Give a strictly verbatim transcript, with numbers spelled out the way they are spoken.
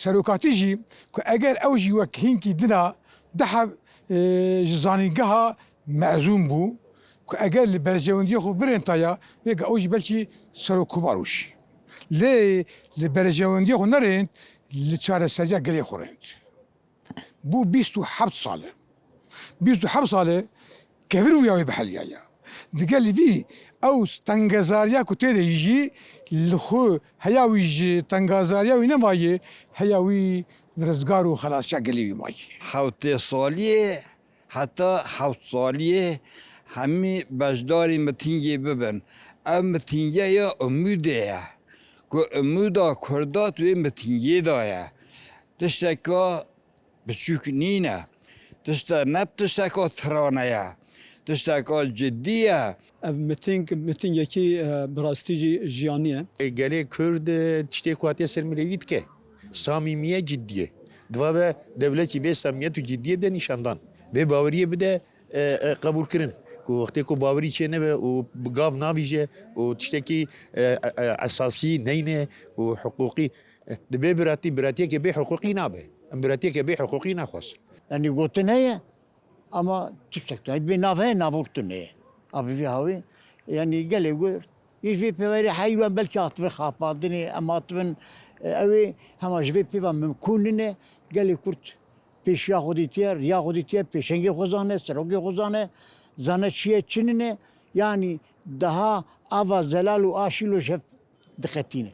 Serokatî jî ku eger ew jî wek hinkî dina deheb, e, ji zanîngeha mezûn bû, ku eger li berjewendiyê xwe birêntaya, vêga ew jî belkî serokkomar bû jî. Lê li berjewendiyê xwe nerênt, li çareseriya gelê xwe rênt. Bû bîst û heft sal e. Bîst û heft sal e kevir wîya wê biheliyaye. Digel vî ew tengezariya ku tê de yî jî li xwe heya wî ji tengazariya wî nemayê, heya wî rizgar û xelasiya gelê wî mayî. Hewtê saliyê heta heft saliyê hemî beşdarî mitingê bibin. Ev mitingê ya umûdê ye. Ku umûda Kurda tu wê mitingê de ye. Tişteka biçûk nîne. Tişte ne tişteka tirane ye. Tişteka cidî ye. Ev miting, mitingekî, e, bi rastî jî jiyanî ye. Gelê Kurd, e, tiştê ku hatiye ser mirovî dike. Samîmiye ciddiye. Diva be dewlet jî vê samîmiyet û ciddiyê bide nîşandan. Vê baweriyê bide, e, e, qebûlkirin. Ku wextê ku bawerî çê nebe û bi gav navîje û tiştekî, e, e, e, esasî neyne û hiqûqî, e, dibê biratî, biratiyeke bê hiqûqî nabe. Em biratiyeke bê hiqûqî naxwaz. Yanî gotin heye, ama tiştek tune. Dibê nav heye, navok tune ye. A bi vî hawî, yanî gelê gur, yê ji vê pêverê heywan belkî hatibin xapandinê, em hatibin, e, ew ê hema ji vê pêva mimkûn nine, gelê Kurd pêşiya xwe dîtiye, riya xwe dîtiye, pêşengê xwe zane, serokê xwe zane, zane çi ye, çi nine, yanî daha ava zelal û aşîlo ji hev diqetîne.